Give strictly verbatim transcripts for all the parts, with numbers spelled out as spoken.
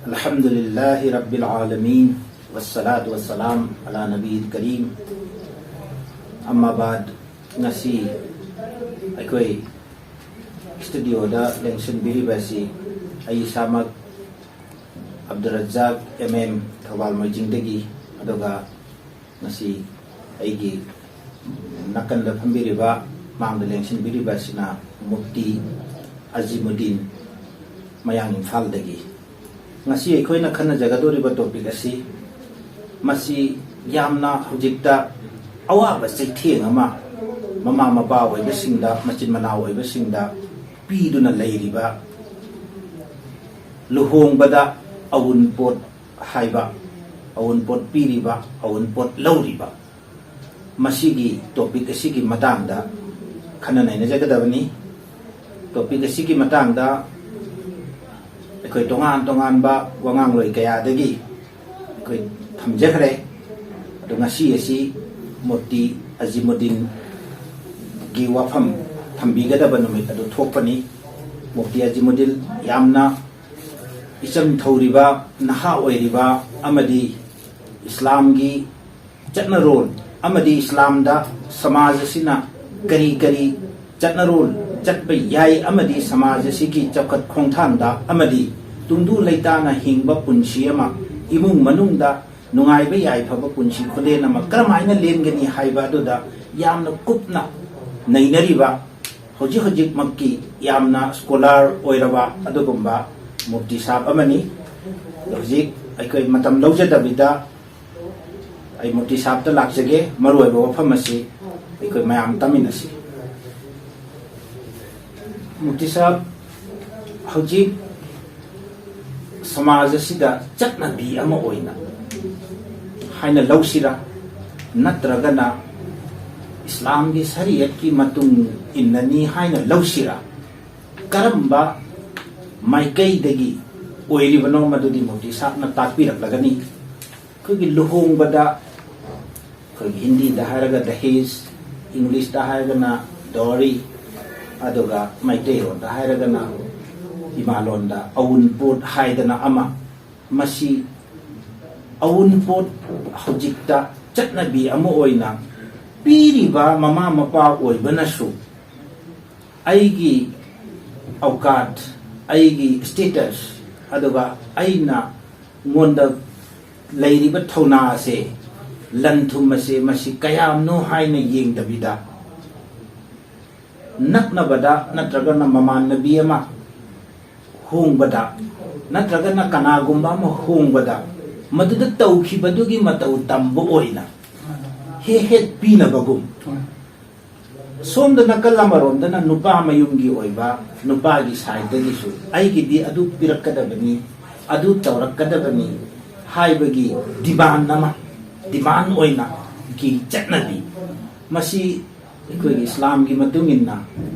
الحمد لله رب العالمين، والصلاة والسلام على نبي الكريم. أما بعد, ꯉꯁꯤ ꯑꯩꯈꯣꯏ ꯁ꯭ꯇꯨꯗꯤꯑꯣꯗ ꯂꯦꯡꯁꯤꯟꯕꯤꯔꯤꯕ ꯑꯁꯤ ꯑꯩ ꯏꯁꯥꯃꯛ ꯑꯕꯗꯨꯔ ꯔꯖꯥꯛ, ꯑꯦꯝ ꯑꯦꯝ, ꯊꯧꯕꯥꯜ ꯃꯣꯏꯖꯤꯡꯗꯒꯤ, ꯑꯗꯨꯒ ꯉꯁꯤ ꯑꯩꯒꯤ ꯅꯥꯀꯟꯗ ꯐꯝꯕꯤꯔꯤꯕ, ꯃꯥꯡꯗ ꯂꯦꯡꯁꯤꯟꯕꯤꯔꯤꯕ ꯑꯁꯤꯅ ꯃꯨꯐꯇꯤ ꯑꯖꯤꯃꯨꯗꯗꯤꯟ, ꯃꯌꯥꯡ ꯏꯝꯐꯥꯜꯗꯒꯤ꯫ ꯉꯁꯤ ꯑꯩꯈꯣꯏꯅ ꯈꯟꯅꯖꯒꯗꯧꯔꯤꯕ ꯇꯣꯄꯤꯛ ꯑꯁꯤ, ꯃꯁꯤ ꯌꯥꯝꯅ ꯍꯧꯖꯤꯛꯇ ꯑꯋꯥꯕ ꯆꯩꯊꯦꯡ ꯑꯃ ꯃꯃꯥ ꯃꯄꯥ ꯑꯣꯏꯕꯁꯤꯡꯗ, ꯃꯆꯤꯟ ꯃꯅꯥꯎ ꯑꯣꯏꯕꯁꯤꯡꯗ ꯄꯤꯗꯨꯅ ꯂꯩꯔꯤꯕ ꯂꯨꯍꯣꯡꯕꯗ ꯑꯎꯟꯄꯣꯠ ꯍꯥꯏꯕ, ꯑꯎꯟꯄꯣꯠ ꯄꯤꯔꯤꯕ, ꯑꯎꯟꯄꯣꯠ ꯂꯧꯔꯤꯕ, ꯃꯁꯤꯒꯤ ꯇꯣꯄꯤꯛ ꯑꯁꯤꯒꯤ ꯃꯇꯥꯡꯗ ꯈꯟꯅ ꯅꯩꯅꯖꯒꯗꯕꯅꯤ꯫ ꯇꯣꯄꯤꯛ ꯑꯁꯤꯒꯤ ꯃꯇꯥꯡꯗ ꯑꯩꯈꯣꯏ ꯇꯣꯉꯥꯟ ꯇꯣꯉꯥꯟꯕ ꯋꯥꯉꯥꯡꯂꯣꯏ ꯀꯌꯥꯗꯒꯤ ꯑꯩꯈꯣꯏ ꯊꯝꯖꯈ꯭ꯔꯦ꯫ ꯑꯗꯣ ꯉꯁꯤ ꯑꯁꯤ ꯃꯨꯐꯇꯤ ꯑꯖꯤꯃꯨꯗꯗꯤꯟꯒꯤ ꯋꯥꯐꯝ ꯊꯝꯕꯤꯒꯗꯕ ꯅꯨꯃꯤꯠ ꯑꯗꯨ ꯊꯣꯛꯄꯅꯤ꯫ ꯃꯨꯐꯇꯤ ꯑꯖꯤꯃꯨꯗꯗꯤꯟ ꯌꯥꯝꯅ ꯏꯆꯝ ꯊꯧꯔꯤꯕ, ꯅꯍꯥ ꯑꯣꯏꯔꯤꯕ ꯑꯃꯗꯤ ꯏꯁꯂꯥꯝꯒꯤ ꯆꯠꯅꯔꯣꯜ ꯑꯃꯗꯤ ꯏꯁꯂꯥꯝꯗ ꯁꯃꯥꯖ ꯑꯁꯤꯅ ꯀꯔꯤ ꯀꯔꯤ ꯆꯠꯅꯔꯣꯜ ꯆꯠꯄ ꯌꯥꯏ ꯑꯃꯗꯤ ꯁꯃꯥꯖ ꯑꯁꯤꯒꯤ ꯆꯥꯎꯈꯠ ꯈꯣꯡꯊꯥꯡꯗ ꯑꯃꯗꯤ ꯇꯨꯡꯗꯨ ꯂꯩꯇꯥꯅ ꯍꯤꯡꯕ ꯄꯨꯟꯁꯤ ꯑꯃ, ꯏꯃꯨꯡ ꯃꯅꯨꯡꯗ ꯅꯨꯡꯉꯥꯏꯕ ꯌꯥꯏꯐꯕ ꯄꯨꯟꯁꯤ ꯈꯨꯂꯦꯟ ꯑꯃ ꯀꯔꯝꯍꯥꯏꯅ ꯂꯦꯟꯒꯅꯤ ꯍꯥꯏꯕ ꯑꯗꯨꯗ ꯌꯥꯝꯅ ꯀꯨꯞꯅ ꯅꯩꯅꯔꯤꯕ, ꯍꯧꯖꯤꯛ ꯍꯧꯖꯤꯛꯃꯛꯀꯤ ꯌꯥꯝꯅ ꯁ꯭ꯀꯣꯂꯥꯔ ꯑꯣꯏꯔꯕ ꯑꯗꯨꯒꯨꯝꯕ ꯃꯨꯐꯇꯤ ꯁꯥꯍꯕ ꯑꯃꯅꯤ꯫ ꯑꯗꯣ ꯍꯧꯖꯤꯛ ꯑꯩꯈꯣꯏ ꯃꯇꯝ ꯂꯧꯖꯗꯕꯤꯗ ꯑꯩ ꯃꯨꯐꯇꯤ ꯁꯥꯍꯕꯇ ꯂꯥꯛꯆꯒꯦ, ꯃꯔꯨꯑꯣꯏꯕ ꯋꯥꯐꯝ ꯑꯁꯤ ꯑꯩꯈꯣꯏ ꯃꯌꯥꯝ ꯇꯥꯃꯤꯟꯅꯁꯤ꯫ ꯃꯨꯐꯇꯤ ꯁꯥꯍꯕ, ꯍꯧꯖꯤꯛ ꯁꯃꯥꯖ ꯑꯁꯤꯗ ꯆꯠꯅꯕꯤ ꯑꯃ ꯑꯣꯏꯅ ꯍꯥꯏꯅ ꯂꯧꯁꯤꯔꯥ, ꯅꯠꯇ꯭ꯔꯒꯅ ꯏꯁꯂꯥꯝꯒꯤ ꯁꯔꯤꯌꯠꯀꯤ ꯃꯇꯨꯡ ꯏꯟꯅꯅꯤ ꯍꯥꯏꯅ ꯂꯧꯁꯤꯔꯥ, ꯀꯔꯝꯕ ꯃꯥꯏꯀꯩꯗꯒꯤ ꯑꯣꯏꯔꯤꯕꯅꯣ, ꯃꯗꯨꯗꯤ ꯃꯨꯐꯇꯤ ꯁꯥꯍꯕꯅ ꯇꯥꯛꯄꯤꯔꯛꯂꯒꯅꯤ꯫ ꯑꯩꯈꯣꯏꯒꯤ ꯂꯨꯍꯣꯡꯕꯗ, ꯑꯩꯈꯣꯏꯒꯤ ꯍꯤꯟꯗꯤꯗ ꯍꯥꯏꯔꯒ ꯗꯍꯦꯖ, ꯏꯪꯂꯤꯁꯇ ꯍꯥꯏꯔꯒꯅ ꯗꯣꯔꯤ, ꯑꯗꯨꯒ ꯃꯩꯇꯩꯂꯣꯟꯗ ꯍꯥꯏꯔꯒꯅ ꯏꯃꯥꯂꯣꯟꯗ ꯑꯎꯟꯄꯣꯠ ꯍꯥꯏꯗꯅ ꯑꯃ, ꯃꯁꯤ ꯑꯎꯟꯄꯣꯠ ꯍꯧꯖꯤꯛꯇ ꯆꯠꯅꯕꯤ ꯑꯃ ꯑꯣꯏꯅ ꯄꯤꯔꯤꯕ ꯃꯃꯥ ꯃꯄꯥ ꯑꯣꯏꯕꯅꯁꯨ ꯑꯩꯒꯤ ꯑꯧꯀꯥꯠ, ꯑꯩꯒꯤ status, ꯑꯗꯨꯒ ꯑꯩꯅ ꯑꯩꯉꯣꯟꯗ ꯂꯩꯔꯤꯕ ꯊꯧꯅꯥ ꯑꯁꯦ, ꯂꯟ ꯊꯨꯝ ꯑꯁꯦ ꯃꯁꯤ ꯀꯌꯥꯝꯅꯣ ꯍꯥꯏꯅ ꯌꯦꯡꯗꯕꯤꯗ, ꯅꯛꯅꯕꯗ ꯅꯠꯇ꯭ꯔꯒꯅ ꯃꯃꯥꯟꯅꯕꯤ ꯑꯃ ꯍꯣꯡꯕꯗ ꯅꯠꯇ꯭ꯔꯒꯅ ꯀꯅꯥꯒꯨꯝꯕ ꯑꯃ ꯍꯣꯡꯕꯗ ꯃꯗꯨꯗ ꯇꯧꯈꯤꯕꯗꯨꯒꯤ ꯃꯇꯧ ꯇꯝꯕ ꯑꯣꯏꯅ ꯍꯦꯛ ꯍꯦꯛ ꯄꯤꯅꯕꯒꯨꯝ, ꯁꯣꯝꯗ ꯅꯥꯀꯜ ꯑꯃꯔꯣꯝꯗꯅ ꯅꯨꯄꯥ ꯃꯌꯨꯝꯒꯤ ꯑꯣꯏꯕ ꯅꯨꯄꯥꯒꯤ ꯁꯥꯏꯠꯇꯒꯤꯁꯨ ꯑꯩꯒꯤꯗꯤ ꯑꯗꯨ ꯄꯤꯔꯛꯀꯗꯕꯅꯤ, ꯑꯗꯨ ꯇꯧꯔꯛꯀꯗꯕꯅꯤ ꯍꯥꯏꯕꯒꯤ ꯗꯤꯃꯥꯟ ꯑꯃ, ꯗꯤꯃꯥꯟ ꯑꯣꯏꯅ ꯒꯤ ꯆꯠꯅꯕꯤ, ꯃꯁꯤ ꯑꯩꯈꯣꯏꯒꯤ ꯏꯁꯂꯥꯝꯒꯤ ꯃꯇꯨꯡ ꯏꯟꯅ,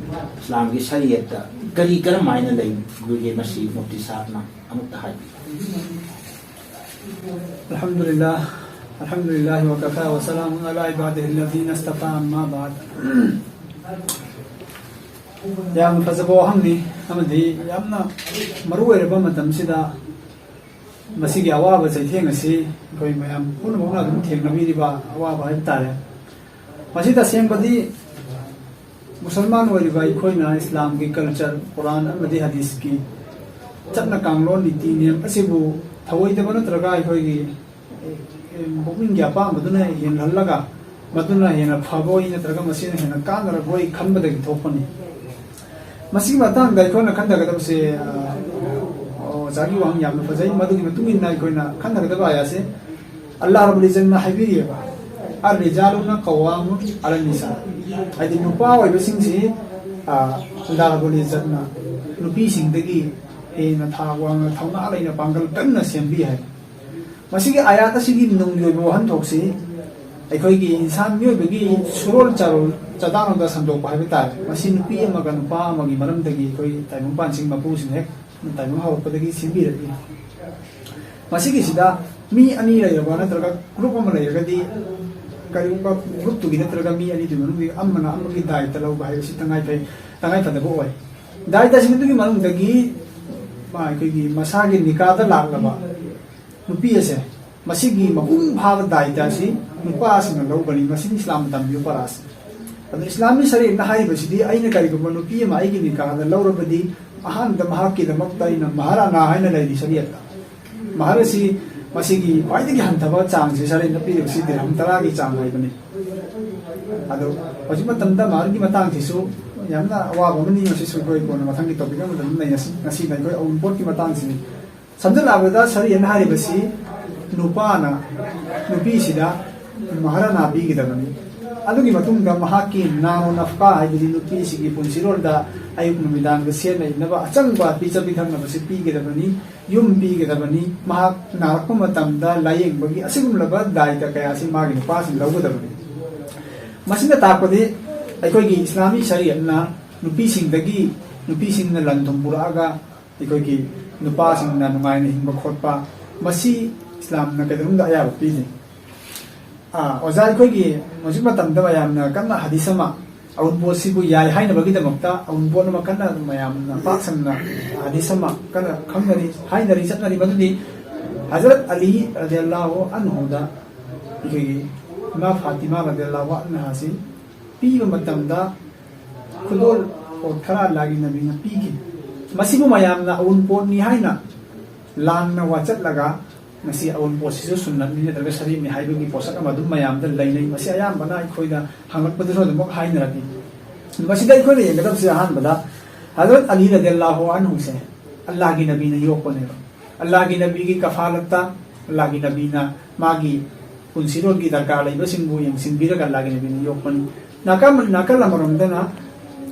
ꯏꯁꯂꯥꯝꯒꯤ ꯁꯔꯤꯌꯠꯇ ꯀꯔꯤ ꯀꯔꯝꯍꯥꯏꯅ ꯂꯩꯕꯒꯦ, ꯃꯁꯤ ꯃꯨꯐꯇꯤ ꯁꯥꯍꯕꯅ ꯑꯃꯨꯛꯇ ꯍꯥꯏꯕꯤꯌꯨ꯫ الحمد لله، الحمد لله وكفى وسلام على عباده الذين اصطفى، أما بعد. ꯌꯥꯝꯅ ꯐꯖꯕ ꯋꯥꯍꯪꯅꯤ, ꯑꯃꯗꯤ ꯌꯥꯝꯅ ꯃꯔꯨ ꯑꯣꯏꯔꯕ ꯃꯇꯝꯁꯤꯗ ꯃꯁꯤꯒꯤ ꯑꯋꯥꯕ ꯆꯩꯊꯦꯡ ꯑꯁꯤ ꯑꯩꯈꯣꯏ ꯃꯌꯥꯝ ꯄꯨꯝꯅꯃꯛꯅ ꯑꯗꯨꯝ ꯊꯦꯡꯅꯕꯤꯔꯤꯕ ꯑꯋꯥꯕ ꯍꯥꯏꯕ ꯇꯥꯔꯦ꯫ ꯃꯁꯤ ꯇꯁꯦꯡꯕꯗꯤ ꯃꯨꯁꯜꯃꯥꯟ ꯑꯣꯏꯔꯤꯕ ꯑꯩꯈꯣꯏꯅ ꯏꯁꯂꯥꯝꯒꯤ ꯀꯜꯆꯔ, ꯀꯨꯔꯥꯟ ꯑꯃꯗꯤ ꯍꯗꯤꯁꯀꯤ ꯆꯠꯅ ꯀꯥꯡꯂꯣꯟ, ꯅꯤꯇꯤ ꯅꯤꯌꯝ ꯑꯁꯤꯕꯨ ꯊꯧꯑꯣꯏꯗꯕ ꯅꯠꯇ꯭ꯔꯒ ꯑꯩꯈꯣꯏꯒꯤ ꯄꯨꯛꯅꯤꯡꯒꯤ ꯑꯄꯥꯝꯕꯗꯨꯅ ꯍꯦꯟꯍꯜꯂꯒ ꯃꯗꯨꯅ ꯍꯦꯟꯅ ꯐꯕꯣꯏ ꯅꯠꯇ꯭ꯔꯒ ꯃꯁꯤꯅ ꯍꯦꯟꯅ ꯀꯥꯟꯅꯔꯕꯣꯏ ꯈꯟꯕꯗꯒꯤ ꯊꯣꯛꯄꯅꯤ꯫ ꯃꯁꯤꯒꯤ ꯃꯇꯥꯡꯗ ꯑꯩꯈꯣꯏꯅ ꯈꯟꯊꯒꯗꯕꯁꯦ, ꯑ, ꯑꯣꯖꯥꯒꯤ ꯋꯥꯍꯪ ꯌꯥꯝꯅ ꯐꯖꯩ꯫ ꯃꯗꯨꯒꯤ ꯃꯇꯨꯡ ꯏꯟꯅ ꯑꯩꯈꯣꯏꯅ ꯈꯟꯊꯒꯗꯕ ꯑꯥꯌꯥꯁꯦ, ꯑꯜꯂꯥꯍ ꯔꯕꯨꯜ ꯏꯖꯠꯅ ꯍꯥꯏꯕꯤꯔꯤꯑꯕ, "ꯑꯔ-ꯔꯤꯖꯥꯂꯨꯅ ꯀꯋꯥꯃꯨꯟ ꯑꯂꯟ ꯅꯤꯁꯥ", ꯍꯥꯏꯗꯤ ꯅꯨꯄꯥ ꯑꯣꯏꯕꯁꯤꯡꯁꯤ, ꯑ, ꯑꯜꯂꯥꯍ ꯔꯕꯨꯜ ꯏꯖꯠꯅ ꯅꯨꯄꯤꯁꯤꯡꯗꯒꯤ ꯍꯦꯟꯅ ꯊꯥꯛ ꯋꯥꯡꯅ, ꯊꯧꯅꯥ ꯂꯩꯅ, ꯄꯥꯡꯒꯜ ꯀꯟꯅ ꯁꯦꯝꯕꯤ ꯍꯥꯏ꯫ ꯃꯁꯤꯒꯤ ꯑꯥꯌꯥꯠ ꯑꯁꯤꯒꯤ ꯅꯨꯡꯒꯤ ꯑꯣꯏꯕ ꯋꯥꯍꯟꯊꯣꯛꯁꯤ ꯑꯩꯈꯣꯏꯒꯤ ꯏꯟꯁꯥꯟ ꯃꯤꯑꯣꯏꯕꯒꯤ ꯁꯨꯔꯣꯜ ꯆꯥꯔꯣꯜ ꯆꯥꯗꯥ ꯅꯧꯗꯥ ꯁꯟꯗꯣꯛꯄ ꯍꯥꯏꯕ ꯇꯥꯔꯦ꯫ ꯃꯁꯤ ꯅꯨꯄꯤ ꯑꯃꯒ ꯅꯨꯄꯥ ꯑꯃꯒꯤ ꯃꯔꯝꯗꯒꯤ ꯑꯩꯈꯣꯏ ꯇꯥꯏꯕꯪ ꯄꯥꯟꯁꯤꯡ ꯃꯄꯨꯁꯤꯡ ꯍꯦꯛ ꯇꯥꯏꯕꯪ ꯍꯧꯔꯛꯄꯗꯒꯤ ꯁꯦꯝꯕꯤꯔꯛꯏ꯫ ꯃꯁꯤꯒꯤꯁꯤꯗ ꯃꯤ ꯑꯅꯤ ꯂꯩꯔꯕ ꯅꯠꯇ꯭ꯔꯒ ꯒ꯭ꯔꯨꯞ ꯑꯃ ꯂꯩꯔꯒꯗꯤ, ꯀꯔꯤꯒꯨꯝꯕ ꯒ꯭ꯔꯨꯞꯇꯨꯒꯤ ꯅꯠꯇ꯭ꯔꯒ ꯃꯤ ꯑꯅꯤꯗꯨꯒꯤ ꯃꯅꯨꯡꯗꯒꯤ ꯑꯃꯅ ꯑꯃꯒꯤ ꯗꯥꯏꯇ ꯂꯧꯕ ꯍꯥꯏꯕꯁꯤ ꯇꯉꯥꯏ ꯐꯩ, ꯇꯉꯥꯏꯐꯗꯕ ꯑꯣꯏ꯫ ꯗꯥꯏꯇꯁꯤꯡ ꯑꯗꯨꯒꯤ ꯃꯅꯨꯡꯗꯒꯤ, ꯃꯥ, ꯑꯩꯈꯣꯏꯒꯤ ꯃꯁꯥꯒꯤ ꯅꯤꯀꯥꯗ ꯂꯥꯛꯂꯕ ꯅꯨꯄꯤ ꯑꯁꯦ, ꯃꯁꯤꯒꯤ ꯃꯄꯨꯡ ꯐꯥꯕ ꯗꯥꯏꯇ ꯑꯁꯤ ꯅꯨꯄꯥꯁꯤꯡꯅ ꯂꯧꯒꯅꯤ꯫ ꯃꯁꯤꯅꯤ ꯏꯁꯂꯥꯝꯅ ꯇꯝꯕꯤꯕ ꯄꯔꯥꯁꯤ꯫ ꯑꯗꯣ ꯏꯁꯂꯥꯃꯤ ꯁꯔꯤꯌꯠꯅ ꯍꯥꯏꯔꯤꯕꯁꯤꯗꯤ, ꯑꯩꯅ ꯀꯔꯤꯒꯨꯝꯕ ꯅꯨꯄꯤ ꯑꯃ ꯑꯩꯒꯤ ꯅꯤꯀꯥꯍꯗ ꯂꯧꯔꯕꯗꯤ, ꯑꯍꯥꯟꯕꯗ ꯃꯍꯥꯛꯀꯤꯗꯃꯛꯇ ꯑꯩꯅ ꯃꯍꯔ ꯑꯅꯥ ꯍꯥꯏꯅ ꯂꯩꯔꯤ ꯁꯔꯤꯌꯠꯇ꯫ ꯃꯍꯔ ꯑꯁꯤ, ꯃꯁꯤꯒꯤ ꯈ꯭ꯋꯥꯏꯗꯒꯤ ꯍꯟꯊꯕ ꯆꯥꯡꯁꯤ ꯁꯔꯤꯌꯠꯅ ꯄꯤꯔꯤꯕꯁꯤ ꯗꯤꯔꯍꯝ ꯇꯔꯥꯒꯤ ꯆꯥꯡ ꯍꯥꯏꯕꯅꯤ꯫ ꯑꯗꯣ ꯍꯧꯖꯤꯛ ꯃꯇꯝꯗ ꯃꯍꯔꯒꯤ ꯃꯇꯥꯡꯁꯤꯁꯨ ꯌꯥꯝꯅ ꯑꯋꯥꯕ ꯑꯃꯅꯤ꯫ ꯃꯁꯤꯁꯨ ꯑꯩꯈꯣꯏ ꯀꯣꯟꯅ ꯃꯊꯪꯒꯤ ꯇꯣꯄꯤꯛ ꯑꯃꯗ ꯑꯗꯨꯝ ꯅꯩꯅꯁꯤ꯫ ꯉꯁꯤꯗ ꯑꯩꯈꯣꯏ ꯑꯋꯨꯟꯄꯣꯠꯀꯤ ꯃꯇꯥꯡꯁꯤꯅꯤ꯫ ꯁꯝꯖꯤꯜꯂꯛꯂꯕꯗ ꯁꯔꯤꯌꯠꯅ ꯍꯥꯏꯔꯤꯕꯁꯤ ꯅꯨꯄꯥꯅ ꯅꯨꯄꯤꯁꯤꯗ ꯃꯍꯔ ꯑꯅꯥ ꯄꯤꯒꯗꯕꯅꯤ꯫ ꯑꯗꯨꯒꯤ ꯃꯇꯨꯡꯗ ꯃꯍꯥꯛꯀꯤ ꯅꯥꯅꯣ ꯅꯐꯀꯥ ꯍꯥꯏꯕꯗꯤ ꯅꯨꯄꯤꯁꯤꯒꯤ ꯄꯨꯟꯁꯤꯔꯣꯜꯗ ꯑꯌꯨꯛ ꯅꯨꯃꯤꯗꯥꯡꯗ ꯁꯦꯠꯅ ꯏꯟꯅꯕ ꯑꯆꯪꯕ ꯄꯤꯖ ꯄꯤꯊꯛꯅꯕꯁꯤ ꯄꯤꯒꯗꯕꯅꯤ꯫ ꯌꯨꯝ ꯄꯤꯒꯗꯕꯅꯤ꯫ ꯃꯍꯥꯛ ꯅꯥꯔꯛꯄ ꯃꯇꯝꯗ ꯂꯥꯌꯦꯡꯕꯒꯤ ꯑꯁꯤꯒꯨꯝꯂꯕ ꯗꯥꯏꯇ ꯀꯌꯥꯁꯤ ꯃꯥꯒꯤ ꯅꯨꯄꯥꯁꯤꯅ ꯂꯧꯒꯗꯕꯅꯤ꯫ ꯃꯁꯤꯅ ꯇꯥꯛꯄꯗꯤ ꯑꯩꯈꯣꯏꯒꯤ ꯏꯁꯂꯥꯃꯤ ꯁꯔꯤꯌꯠꯅ ꯅꯨꯄꯤꯁꯤꯡꯗꯒꯤ, ꯅꯨꯄꯤꯁꯤꯡꯅ ꯂꯟ ꯊꯨꯝ ꯄꯨꯔꯛꯑꯒ ꯑꯩꯈꯣꯏꯒꯤ ꯅꯨꯄꯥꯁꯤꯡꯅ ꯅꯨꯡꯉꯥꯏꯅ ꯍꯤꯡꯕ ꯈꯣꯠꯄ, ꯃꯁꯤ ꯏꯁꯂꯥꯝꯅ ꯀꯩꯗꯧꯅꯨꯡꯗ ꯑꯌꯥꯕ ꯄꯤꯗꯦ꯫ ꯑꯥ, ꯑꯣꯖꯥ, ꯑꯩꯈꯣꯏꯒꯤ ꯍꯧꯖꯤꯛ ꯃꯇꯝꯗ ꯃꯌꯥꯝꯅ ꯀꯟꯅ ꯍꯗꯤꯁ ꯑꯃ, ꯑꯋꯨꯟꯄꯣꯠꯁꯤꯕꯨ ꯌꯥꯏ ꯍꯥꯏꯅꯕꯒꯤꯗꯃꯛꯇ ꯑꯋꯨꯟꯄꯣꯠ ꯑꯃ ꯀꯟꯅ ꯃꯌꯥꯝꯅ ꯄꯥꯛ ꯁꯟꯅ ꯍꯗꯤꯁ ꯑꯃ ꯀꯟꯅ ꯈꯪꯅꯔꯤ, ꯍꯥꯏꯅꯔꯤ, ꯆꯠꯅꯔꯤ꯫ ꯃꯗꯨꯗꯤ ꯍꯖꯔꯠ ꯑꯂꯤ ꯔꯗꯤꯌꯜꯂꯥꯍꯨ ꯑꯟꯍꯨꯗ ꯑꯩꯈꯣꯏꯒꯤ ꯏꯃꯥ ꯐꯥꯇꯤꯃꯥ ꯔꯗꯤꯌꯜꯂꯥꯍꯨ ꯑꯟꯍꯥꯁꯤ ꯄꯤꯕ ꯃꯇꯝꯗ ꯈꯨꯗꯣꯜ ꯄꯣꯠ ꯈꯔ ꯑꯜꯂꯥꯍꯒꯤ ꯅꯕꯤꯅ ꯄꯤꯈꯤ꯫ ꯃꯁꯤꯕꯨ ꯃꯌꯥꯝꯅ ꯑꯎꯟꯄꯣꯠꯅꯤ ꯍꯥꯏꯅ ꯂꯥꯟꯅ ꯋꯥꯆꯠꯂꯒ ꯉꯁꯤ ꯑꯎꯟꯄꯣꯠꯁꯤꯁꯨ ꯁꯨꯟꯅꯠꯅꯤ ꯅꯠꯇ꯭ꯔꯒ ꯁꯔꯤꯠꯅꯤ ꯍꯥꯏꯕꯒꯤ ꯄꯣꯠꯁꯛ ꯑꯃ ꯑꯗꯨꯝ ꯃꯌꯥꯝꯗ ꯂꯩꯅꯩ꯫ ꯃꯁꯤ ꯑꯌꯥꯝꯕꯅ ꯑꯩꯈꯣꯏꯗ ꯍꯪꯂꯛꯄꯗꯁꯨ ꯑꯗꯨꯃꯛ ꯍꯥꯏꯅꯔꯛꯏ꯫ ꯃꯁꯤꯗ ꯑꯩꯈꯣꯏꯅ ꯌꯦꯡꯒꯗꯕꯁꯤ ꯑꯍꯥꯟꯕꯗ ꯍꯖꯔꯠ ꯑꯂꯤ ꯔꯗꯤꯌꯜꯂꯥꯍꯨ ꯑꯟꯍꯨꯁꯦ ꯑꯜꯂꯥꯍꯒꯤ ꯅꯕꯤꯅ ꯌꯣꯛꯄꯅꯦꯕ꯫ ꯑꯜꯂꯥꯍꯒꯤ ꯅꯕꯤꯒꯤ ꯀꯐꯥꯂꯠꯇ ꯑꯜꯂꯥꯍꯒꯤ ꯅꯕꯤꯅ ꯃꯥꯒꯤ ꯄꯨꯟꯁꯤꯔꯣꯜꯒꯤ ꯗꯔꯀꯥꯔ ꯂꯩꯕꯁꯤꯡꯕꯨ ꯌꯦꯡꯁꯤꯟꯕꯤꯔꯒ ꯑꯜꯂꯥꯍꯒꯤ ꯅꯕꯤꯅ ꯌꯣꯛꯄꯅꯤ꯫ ꯅꯥꯀꯜ, ꯅꯥꯀꯜ ꯑꯃꯔꯣꯝꯗꯅ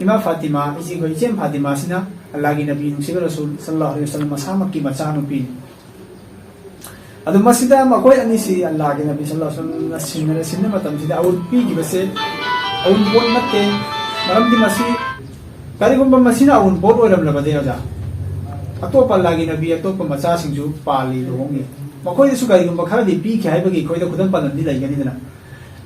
ꯏꯃꯥ ꯐꯥꯇꯤꯃꯥ, ꯏꯆꯦ, ꯑꯩꯈꯣꯏ ꯏꯆꯦꯝ ꯐꯥꯇꯤꯃꯥꯁꯤꯅ ꯑꯜꯂꯥꯍꯒꯤ ꯅꯕꯤ ꯅꯨꯡꯁꯤꯕ ꯔꯁꯨꯜ ꯁꯜꯂꯜꯂꯥꯍꯨ ꯑꯂꯩꯍꯤ ꯋꯁꯜꯂꯝ ꯃꯁꯥꯃꯛꯀꯤ ꯃꯆꯥꯅꯨꯄꯤꯅꯤ꯫ ꯑꯗꯨ ꯃꯁꯤꯗ ꯃꯈꯣꯏ ꯑꯅꯤꯁꯤ ꯑꯜꯂꯥꯍꯒꯤ ꯅꯕꯤ ꯁꯜꯂꯜꯂꯥꯍꯨ ꯑꯂꯩꯍꯤ ꯋꯁꯜꯂꯝꯅ ꯁꯤꯟꯅꯔ ꯁꯤꯟꯕ ꯃꯇꯝꯁꯤꯗ ꯑꯎꯟ ꯄꯤꯈꯤꯕꯁꯦ ꯑꯎꯟꯄꯣꯠ ꯅꯠꯇꯦ꯫ ꯃꯔꯝꯗꯤ ꯃꯁꯤ, ꯀꯔꯤꯒꯨꯝꯕ ꯃꯁꯤꯅ ꯑꯎꯟꯄꯣꯠ ꯑꯣꯏꯔꯝꯂꯕꯗꯤ, ꯑꯣꯖꯥ, ꯑꯇꯣꯞꯄ ꯑꯜꯂꯥꯍꯒꯤ ꯅꯕꯤ, ꯑꯇꯣꯞꯄ ꯃꯆꯥꯁꯤꯡꯁꯨ ꯄꯥꯜꯂꯤ, ꯂꯨꯍꯣꯡꯉꯤ꯫ ꯃꯈꯣꯏꯗꯁꯨ ꯀꯔꯤꯒꯨꯝꯕ ꯈꯔꯗꯤ ꯄꯤꯈꯤ ꯍꯥꯏꯕꯒꯤ ꯑꯩꯈꯣꯏꯗ ꯈꯨꯗꯝ ꯄꯥꯟꯗꯝꯗꯤ ꯂꯩꯒꯅꯤꯗꯅ꯫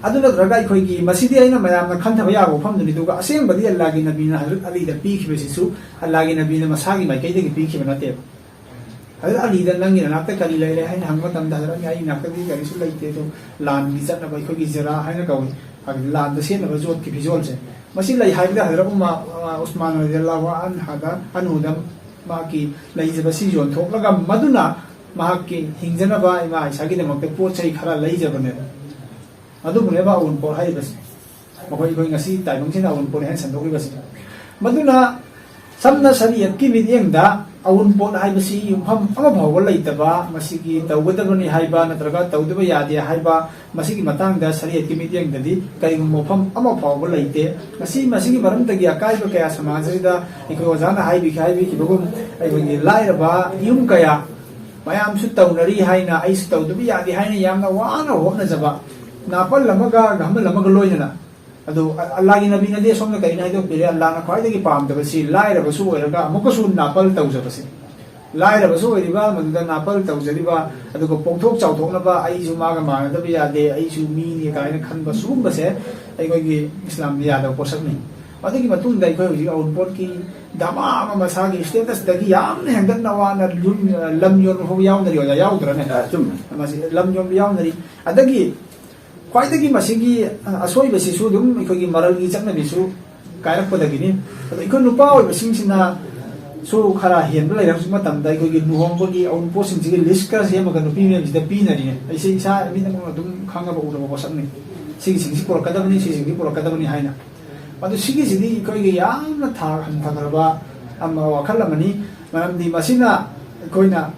ꯑꯗꯨ ꯅꯠꯇ꯭ꯔꯒ ꯑꯩꯈꯣꯏꯒꯤ ꯃꯁꯤꯗꯤ ꯑꯩꯅ ꯃꯌꯥꯝꯅ ꯈꯟꯊꯕ ꯌꯥꯕ ꯋꯥꯐꯝꯗꯨꯅꯤ, ꯑꯗꯨꯒ ꯑꯁꯦꯡꯕꯗꯤ ꯑꯜꯂꯥꯍꯒꯤ ꯅꯕꯤꯅ ꯍꯖꯔꯠ ꯑꯂꯤꯗ ꯄꯤꯈꯤꯕꯁꯤꯁꯨ ꯑꯜꯂꯥꯍꯒꯤ ꯅꯕꯤꯅ ꯃꯁꯥꯒꯤ ꯃꯥꯏꯀꯩꯗꯒꯤ ꯄꯤꯈꯤꯕ ꯅꯠꯇꯦꯕ꯫ ꯍꯖꯔꯠ ꯑꯂꯤꯗ "ꯅꯪꯒꯤ ꯅꯅꯥꯛꯇ ꯀꯔꯤ ꯂꯩꯔꯦ?" ꯍꯥꯏꯅ ꯍꯪꯕ ꯃꯇꯝꯗ ꯍꯖꯔꯠ ꯑꯂꯤꯅ "ꯑꯩ ꯅꯥꯛꯇꯗꯤ ꯀꯔꯤꯁꯨ ꯂꯩꯇꯦ, ꯑꯗꯨ ꯂꯥꯟꯒꯤ ꯆꯠꯅꯕ ꯑꯩꯈꯣꯏꯒꯤ ꯖꯤꯔꯥ ꯍꯥꯏꯅ ꯀꯧꯏ, ꯍꯥꯏꯕꯗꯤ ꯂꯥꯟꯗ ꯁꯦꯠꯅꯕ ꯌꯣꯠꯀꯤ ꯐꯤꯖꯣꯜꯁꯦ, ꯃꯁꯤ ꯂꯩ" ꯍꯥꯏꯕꯗ ꯍꯖꯔꯠ ꯎꯃ-, ꯎꯁꯃꯥꯟ ꯔꯗꯤꯌꯜꯂꯥꯍꯨ ꯑꯟꯍꯗ, ꯑꯟꯍꯨꯗ ꯃꯍꯥꯛꯀꯤ ꯂꯩꯖꯕꯁꯤ ꯌꯣꯟꯊꯣꯛꯂꯒ ꯃꯗꯨꯅ ꯃꯍꯥꯛꯀꯤ ꯍꯤꯡꯖꯅꯕ ꯏꯃꯥ ꯏꯁꯥꯒꯤꯗꯃꯛꯇ ꯄꯣꯠ ꯆꯩ ꯈꯔ ꯂꯩꯖꯕꯅꯦꯕ꯫ ꯑꯗꯨꯕꯨꯅꯦꯕ ꯑꯎꯟꯄꯣꯠ ꯍꯥꯏꯔꯤꯕꯁꯦ꯫ ꯃꯈꯣꯏ, ꯑꯩꯈꯣꯏ ꯉꯁꯤ ꯇꯥꯏꯕꯪꯁꯤꯅ ꯑꯎꯟꯄꯣꯠ ꯍꯥꯏꯅ ꯁꯟꯗꯣꯛꯂꯤꯕꯁꯦ꯫ ꯃꯗꯨꯅ ꯁꯝꯅ ꯁꯔꯤꯌꯠꯀꯤ ꯃꯤꯠꯌꯦꯡꯗ ꯑꯎꯟꯄꯣꯠ ꯍꯥꯏꯕꯁꯤ ꯌꯨꯝꯐꯝ ꯑꯃ ꯐꯥꯎꯕ ꯂꯩꯇꯕ, ꯃꯁꯤꯒꯤ ꯇꯧꯒꯗꯕꯅꯤ ꯍꯥꯏꯕ ꯅꯠꯇ꯭ꯔꯒ ꯇꯧꯗꯕ ꯌꯥꯗꯦ ꯍꯥꯏꯕ, ꯃꯁꯤꯒꯤ ꯃꯇꯥꯡꯗ ꯁꯔꯤꯌꯠꯀꯤ ꯃꯤꯠꯌꯦꯡꯗꯗꯤ ꯀꯔꯤꯒꯨꯝꯕ ꯋꯥꯐꯝ ꯑꯃ ꯐꯥꯎꯕ ꯂꯩꯇꯦ꯫ ꯉꯁꯤ ꯃꯁꯤꯒꯤ ꯃꯔꯝꯗꯒꯤ ꯑꯀꯥꯏꯕ ꯀꯌꯥ ꯁꯃꯥꯖ ꯑꯁꯤꯗ ꯑꯩꯈꯣꯏ ꯑꯣꯖꯥꯅ ꯍꯥꯏꯕꯤ-, ꯍꯥꯏꯕꯤꯈꯤꯕꯒꯨꯝ, ꯑꯩꯈꯣꯏꯒꯤ ꯂꯥꯏꯔꯕ ꯌꯨꯝ ꯀꯌꯥ ꯃꯌꯥꯝꯁꯨ ꯇꯧꯅꯔꯤ ꯍꯥꯏꯅ ꯑꯩꯁꯨ ꯇꯧꯗꯕ ꯌꯥꯗꯦ ꯍꯥꯏꯅ ꯌꯥꯝꯅ ꯋꯥꯅ ꯍꯣꯠꯅꯖꯕ, ꯅꯥꯄꯜ ꯑꯃꯒ ꯒꯝꯕꯜ ꯑꯃꯒ ꯂꯣꯏꯅꯅ꯫ ꯑꯗꯨ ꯑ-, ꯑꯜꯂꯥꯒꯤ ꯅꯕꯤꯅꯗꯤ ꯑꯁꯣꯝꯗ ꯀꯔꯤꯅꯣ ꯍꯥꯏꯗꯣꯛꯄꯤꯔꯦ? ꯑꯜꯂꯥꯅ ꯈ꯭ꯋꯥꯏꯗꯒꯤ ꯄꯥꯝꯗꯕꯁꯤ ꯂꯥꯏꯔꯕꯁꯨ ꯑꯣꯏꯔꯒ ꯑꯃꯨꯛꯀꯁꯨ ꯅꯥꯄꯜ ꯇꯧꯖꯕꯁꯤ꯫ ꯂꯥꯏꯔꯕꯁꯨ ꯑꯣꯏꯔꯤꯕ, ꯃꯗꯨꯗ ꯅꯥꯄꯜ ꯇꯧꯖꯔꯤꯕ, ꯑꯗꯨꯒ ꯄꯣꯛꯊꯣꯛ ꯆꯥꯎꯊꯣꯛꯅꯕ "ꯑꯩꯁꯨ ꯃꯥꯒ ꯃꯥꯟꯅꯗꯕ ꯌꯥꯗꯦ, ꯑꯩꯁꯨ ꯃꯤꯅꯤ" ꯀꯥꯏꯅ ꯈꯟꯕ ꯁꯤꯒꯨꯝꯕꯁꯦ ꯑꯩꯈꯣꯏꯒꯤ ꯏꯁꯂꯥꯝꯗ ꯌꯥꯗꯕ ꯄꯣꯠꯁꯛꯅꯤ꯫ ꯑꯗꯨꯒꯤ ꯃꯇꯨꯡꯗ ꯑꯩꯈꯣꯏ ꯍꯧꯖꯤꯛ ꯑꯎꯟꯄꯣꯠꯀꯤ ꯗꯃꯥ ꯑꯃ ꯃꯁꯥꯒꯤ statusꯇꯒꯤ ꯌꯥꯝꯅ ꯍꯦꯟꯒꯠꯅ ꯋꯥꯅ ꯌꯨꯝ, ꯂꯝ ꯌꯣꯟꯕ ꯐꯥꯎꯕ ꯌꯥꯎꯅꯔꯤ, ꯑꯣꯖꯥ, ꯌꯥꯎꯗ꯭ꯔꯅꯦ? ꯑ, ꯆꯨꯝꯃꯦ꯫ ꯃꯁꯤ ꯂꯝ ꯌꯣꯟꯕ ꯌꯥꯎꯅꯔꯤ꯫ ꯑꯗꯒꯤ ꯈ꯭ꯋꯥꯏꯗꯒꯤ ꯃꯁꯤꯒꯤ, ꯑ, ꯑꯁꯣꯏꯕꯁꯤꯁꯨ ꯑꯗꯨꯝ ꯑꯩꯈꯣꯏꯒꯤ ꯃꯔꯜꯒꯤ ꯆꯠꯅꯕꯤꯁꯨ ꯀꯥꯏꯔꯛꯄꯗꯒꯤꯅꯤ꯫ ꯑꯗꯣ ꯑꯩꯈꯣꯏ ꯅꯨꯄꯥ ꯑꯣꯏꯕꯁꯤꯡꯁꯤꯅꯁꯨ ꯈꯔ ꯍꯦꯟꯕ ꯂꯩꯔꯦ꯫ ꯍꯧꯖꯤꯛ ꯃꯇꯝꯗ ꯑꯩꯈꯣꯏꯒꯤ ꯂꯨꯍꯣꯡꯕꯒꯤ ꯑꯎꯟꯄꯣꯠꯁꯤꯡꯁꯤꯒꯤ list ꯈꯔ ꯁꯦꯝꯃꯒ ꯅꯨꯄꯤ ꯃꯌꯥꯝꯁꯤꯗ ꯄꯤꯅꯔꯤꯅꯦ꯫ ꯑꯩꯁꯦ ꯏꯁꯥ ꯃꯤꯠꯅꯃꯛꯅ ꯑꯗꯨꯝ ꯈꯪꯉꯕ ꯎꯔꯕ ꯄꯣꯠꯁꯛꯅꯤ꯫ ꯁꯤꯒꯤꯁꯤꯡꯁꯤ ꯄꯨꯔꯛꯀꯗꯕꯅꯤ, ꯁꯤꯁꯤꯡꯁꯤ ꯄꯨꯔꯛꯀꯗꯕꯅꯤ ꯍꯥꯏꯅ꯫ ꯑꯗꯨ ꯁꯤꯒꯤꯁꯤꯗꯤ ꯑꯩꯈꯣꯏꯒꯤ ꯌꯥꯝꯅ ꯊꯥꯛ ꯍꯟꯊꯈ꯭ꯔꯕ ꯑꯃ ꯋꯥꯈꯜ ꯑꯃꯅꯤ꯫ ꯃꯔꯝꯗꯤ ꯃꯁꯤꯅ ꯑꯩꯈꯣꯏꯅ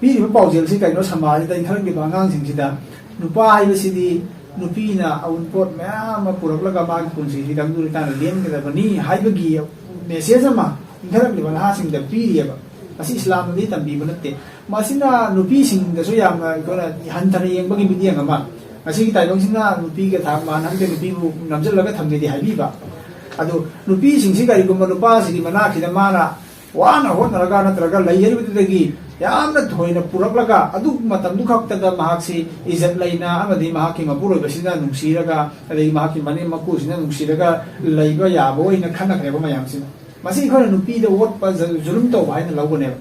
ꯄꯤꯔꯤꯕ ꯄꯥꯎꯖꯦꯜꯁꯤ ꯀꯩꯅꯣ, ꯁꯃꯥꯖꯁꯤꯗ ꯏꯟꯈꯠꯂꯛꯂꯤꯕ ꯑꯉꯥꯡꯁꯤꯡꯁꯤꯗ ꯅꯨꯄꯥ ꯍꯥꯏꯕꯁꯤꯗꯤ ꯅꯨꯄꯤꯅ ꯑꯎꯟꯄꯣꯠ ꯃꯌꯥꯝ ꯑꯃ ꯄꯨꯔꯛꯂꯒ ꯃꯥꯒꯤ ꯄꯨꯟꯁꯤꯁꯤ ꯇꯪꯗꯨ ꯂꯩꯇꯥꯅ ꯂꯦꯟꯒꯗꯕꯅꯤ ꯍꯥꯏꯕꯒꯤ message ꯑꯃ ꯏꯟꯈꯠꯂꯛꯂꯤꯕ ꯅꯍꯥꯁꯤꯡꯗ ꯄꯤꯔꯤꯑꯕ꯫ ꯃꯁꯤ ꯏꯁꯂꯥꯝꯅꯗꯤ ꯇꯝꯕꯤꯕ ꯅꯠꯇꯦ꯫ ꯃꯁꯤꯅ ꯅꯨꯄꯤꯁꯤꯡꯗꯁꯨ ꯌꯥꯝꯅ ꯑꯩꯈꯣꯏꯅ ꯍꯟꯊꯅ ꯌꯦꯡꯕꯒꯤ ꯃꯤꯠꯌꯦꯡ ꯑꯃ, ꯉꯁꯤꯒꯤ ꯇꯥꯏꯕꯪꯁꯤꯅ ꯅꯨꯄꯤꯒ ꯊꯥꯛ ꯃꯥꯟꯅꯍꯟꯗꯦ, ꯅꯨꯄꯤꯕꯨ ꯅꯝꯁꯤꯜꯂꯒ ꯊꯝꯒꯦꯗꯤ ꯍꯥꯏꯕꯤꯕ꯫ ꯑꯗꯨ ꯅꯨꯄꯤꯁꯤꯡꯁꯤ ꯀꯔꯤꯒꯨꯝꯕ ꯅꯨꯄꯥꯁꯤꯒꯤ ꯃꯅꯥꯛꯁꯤꯗ ꯃꯥꯅ ꯋꯥꯅ ꯍꯣꯠꯅꯔꯒ ꯅꯠꯇ꯭ꯔꯒ ꯂꯩꯖꯔꯤꯕꯗꯨꯗꯒꯤ ꯌꯥꯝꯅ ꯊꯣꯏꯅ ꯄꯨꯔꯛꯂꯒ ꯑꯗꯨ ꯃꯇꯝꯗꯨ ꯈꯛꯇꯗ ꯃꯍꯥꯛꯁꯤ ꯏꯖꯠ ꯂꯩꯅ ꯑꯃꯗꯤ ꯃꯍꯥꯛꯀꯤ ꯃꯄꯨꯔꯣꯏꯕꯁꯤꯅ ꯅꯨꯡꯁꯤꯔꯒ, ꯑꯗꯒꯤ ꯃꯍꯥꯛꯀꯤ ꯃꯅꯦꯝ ꯃꯀꯨꯁꯤꯅ ꯅꯨꯡꯁꯤꯔꯒ ꯂꯩꯕ ꯌꯥꯕ ꯑꯣꯏꯅ ꯈꯟꯅꯈ꯭ꯔꯦꯕ ꯃꯌꯥꯝꯁꯤꯅ꯫ ꯃꯁꯤ ꯑꯩꯈꯣꯏꯅ ꯅꯨꯄꯤꯗ ꯑꯣꯠꯄ, ꯖ-, ꯖꯨꯂꯨꯝ ꯇꯧꯕ ꯍꯥꯏꯅ ꯂꯧꯒꯅꯦꯕ꯫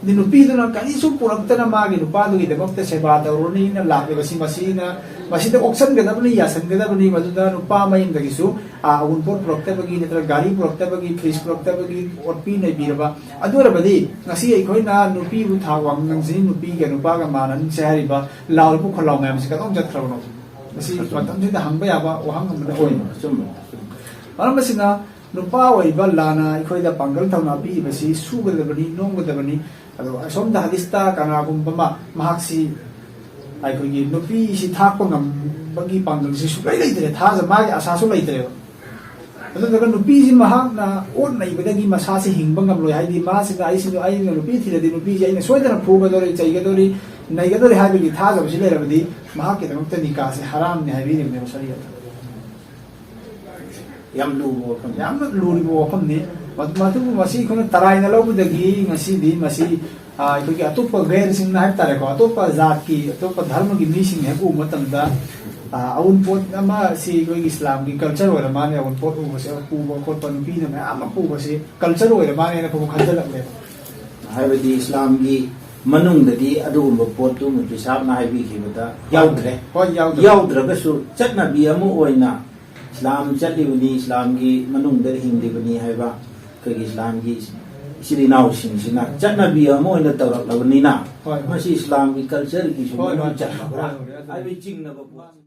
ꯑꯗꯤ ꯅꯨꯄꯤꯗꯨꯅ ꯀꯔꯤꯁꯨ ꯄꯨꯔꯛꯇꯅ ꯃꯥꯒꯤ ꯅꯨꯄꯥꯗꯨꯒꯤꯗꯃꯛꯇ ꯁꯦꯕꯥ ꯇꯧꯔꯨꯅꯤꯅ ꯂꯥꯛꯂꯤꯕꯁꯤ, ꯃꯁꯤꯅ, ꯃꯁꯤꯗ ꯑꯣꯛꯁꯟꯒꯗꯕꯅꯤ, ꯌꯥꯁꯟꯒꯗꯕꯅꯤ꯫ ꯃꯗꯨꯗ ꯅꯨꯄꯥ ꯃꯌꯨꯝꯗꯒꯤꯁꯨ, ꯑ, ꯑꯎꯟꯄꯣꯠ ꯄꯨꯔꯛꯇꯕꯒꯤ, ꯅꯠꯇ꯭ꯔꯒ ꯒꯥꯔꯤ ꯄꯨꯔꯛꯇꯕꯒꯤ, ꯐ꯭ꯔꯤꯖ ꯄꯨꯔꯛꯇꯕꯒꯤ ꯑꯣꯠꯄꯤ ꯅꯩꯕꯤꯔꯕ, ꯑꯗꯨ ꯑꯣꯏꯔꯕꯗꯤ ꯉꯁꯤ ꯑꯩꯈꯣꯏꯅ ꯅꯨꯄꯤꯕꯨ ꯊꯥꯛ ꯋꯥꯡꯅ ꯅꯪꯁꯤ, ꯅꯨꯄꯤꯒ ꯅꯨꯄꯥꯒ ꯃꯥꯟꯅꯅꯁꯦ ꯍꯥꯏꯔꯤꯕ ꯂꯥꯎꯔꯤꯕ ꯈꯣꯜꯂꯥꯎ ꯃꯌꯥꯝꯁꯤ ꯀꯗꯣꯝ ꯆꯠꯈ꯭ꯔꯕꯅꯣ? ꯃꯁꯤ ꯃꯇꯝꯁꯤꯗ ꯍꯪꯕ ꯌꯥꯕ ꯋꯥꯍꯪ ꯑꯃꯗꯤ ꯑꯣꯏ꯫ ꯑꯆꯨꯝꯕ, ꯑꯆꯨꯝꯕ꯫ ꯃꯔꯝ ꯑꯁꯤꯅ, ꯅꯨꯄꯥ ꯑꯣꯏꯕ ꯂꯥꯟꯅ ꯑꯩꯈꯣꯏꯗ ꯄꯥꯡꯒꯜ ꯊꯧꯅꯥ ꯄꯤꯔꯤꯕꯁꯤ ꯁꯨꯒꯗꯕꯅꯤ, ꯅꯣꯝꯒꯗꯕꯅꯤ꯫ ꯑꯗꯣ ꯑꯁꯣꯝꯗ ꯍꯗꯤꯁꯇ ꯀꯅꯥꯒꯨꯝꯕ ꯑꯃ, ꯃꯍꯥꯛꯁꯤ ꯑꯩꯈꯣꯏꯒꯤ ꯅꯨꯄꯤꯁꯤ ꯊꯥꯛꯄ ꯉꯝꯕꯒꯤ ꯄꯥꯡꯒꯜꯁꯤ ꯁꯨꯡꯂꯩ ꯂꯩꯇ꯭ꯔꯦ, ꯊꯥꯖ-, ꯃꯥꯒꯤ ꯑꯁꯥꯁꯨ ꯂꯩꯇ꯭ꯔꯦꯕ꯫ ꯑꯗꯨꯗꯨꯒ ꯅꯨꯄꯤꯁꯤ ꯃꯍꯥꯛꯅ ꯑꯣꯠ ꯅꯩꯕꯗꯒꯤ ꯃꯁꯥꯁꯤ ꯍꯤꯡꯕ ꯉꯝꯂꯣꯏ, ꯍꯥꯏꯗꯤ ꯃꯥꯁꯤꯅ, "ꯑꯩꯁꯤꯅ, ꯑꯩꯅ ꯅꯨꯄꯤ ꯊꯤꯔꯗꯤ ꯅꯨꯄꯤꯁꯤ ꯑꯩꯅ ꯁꯣꯏꯗꯅ ꯐꯨꯒꯗꯧꯔꯤ, ꯆꯩꯒꯗꯧꯔꯤ, ꯅꯩꯒꯗꯧꯔꯤ" ꯍꯥꯏꯕꯒꯤ ꯊꯥꯖꯕꯁꯤ ꯂꯩꯔꯕꯗꯤ, ꯃꯍꯥꯛꯀꯤꯗꯃꯛꯇ ꯅꯤꯀꯥꯁꯤ ꯍꯔꯥꯝꯅꯤ ꯍꯥꯏꯕꯤꯔꯤꯕꯅꯦꯕ ꯁꯔꯤꯌꯠꯅ꯫ ꯌꯥꯝ ꯂꯨꯕ ꯋꯥꯐꯝ꯫ ꯌꯥꯝꯅ ꯂꯨꯔꯤꯕ ꯋꯥꯐꯝꯅꯤ꯫ ꯃ-, ꯃꯗꯨꯕꯨ ꯃꯁꯤ ꯑꯩꯈꯣꯏꯅ ꯇꯔꯥꯏꯅ ꯂꯧꯕꯗꯒꯤ ꯉꯁꯤꯗꯤ ꯃꯁꯤ, ꯑ, ꯑꯩꯈꯣꯏꯒꯤ ꯑꯇꯣꯞꯄ ꯒꯩꯔꯁꯤꯡꯅ ꯍꯥꯏꯕ ꯇꯥꯔꯦꯀꯣ, ꯑꯇꯣꯞꯄ ꯖꯥꯠꯀꯤ, ꯑꯇꯣꯞꯄ ꯙꯔꯃꯒꯤ ꯃꯤꯁꯤꯡꯅ ꯍꯦꯛ ꯎꯕ ꯃꯇꯝꯗ, ꯑ, ꯑꯎꯟꯄꯣꯠ ꯑꯃ, ꯁꯤ ꯑꯩꯈꯣꯏꯒꯤ ꯏꯁꯂꯥꯝꯒꯤ ꯀꯜꯆꯔ ꯑꯣꯏꯔ ꯃꯥꯜꯂꯦ, ꯑꯎꯟꯄꯣꯠ ꯎꯕꯁꯦ, ꯄꯨꯕ ꯈꯣꯠꯄ, ꯅꯨꯄꯤꯅ ꯃꯌꯥꯝ ꯑꯃ ꯄꯨꯕꯁꯦ ꯀꯜꯆꯔ ꯑꯣꯏꯔ ꯃꯥꯜꯂꯦꯅ ꯑꯩꯈꯣꯏ ꯈꯟꯖꯜꯂꯛꯂꯦꯕ꯫ ꯍꯥꯏꯕꯗꯤ ꯏꯁꯂꯥꯝꯒꯤ ꯃꯅꯨꯡꯗꯗꯤ ꯑꯗꯨꯒꯨꯝꯕ ꯄꯣꯠꯇꯨ ꯃꯨꯐꯇꯤ ꯁꯥꯍꯕꯅ ꯍꯥꯏꯕꯤꯈꯤꯕꯗ ꯌꯥꯎꯗ꯭ꯔꯦ꯫ ꯍꯣꯏ, ꯌꯥꯎꯗ꯭ꯔꯦ꯫ ꯌꯥꯎꯗ꯭ꯔꯒꯁꯨ ꯆꯠꯅꯕꯤ ꯑꯃ ꯑꯣꯏꯅ ꯏꯁꯂꯥꯝ ꯆꯠꯂꯤꯕꯅꯤ, ꯏꯁꯂꯥꯝꯒꯤ ꯃꯅꯨꯡꯗ ꯍꯤꯡꯂꯤꯕꯅꯤ ꯍꯥꯏꯕ ꯑꯩꯈꯣꯏꯒꯤ ꯏꯁꯂꯥꯝꯒꯤ ꯏꯆꯤꯜ ꯏꯅꯥꯎꯁꯤꯡꯁꯤꯅ ꯆꯠꯅꯕꯤ ꯑꯃ ꯑꯣꯏꯅ ꯇꯧꯔꯛꯂꯕꯅꯤꯅ, ꯍꯣꯏ, ꯍꯣꯏ꯫ ꯃꯁꯤ ꯏꯁꯂꯥꯝꯒꯤ ꯀꯜꯆꯔꯒꯤꯁꯨ ꯍꯣꯏ, ꯃꯅꯨꯡ ꯍꯣꯏ꯫ ꯆꯜꯂꯕ꯭ꯔꯥ ꯍꯣꯏ, ꯍꯣꯏ꯫ ꯍꯥꯏꯕꯒꯤ ꯆꯤꯡꯅꯕ ꯄꯣꯠ꯫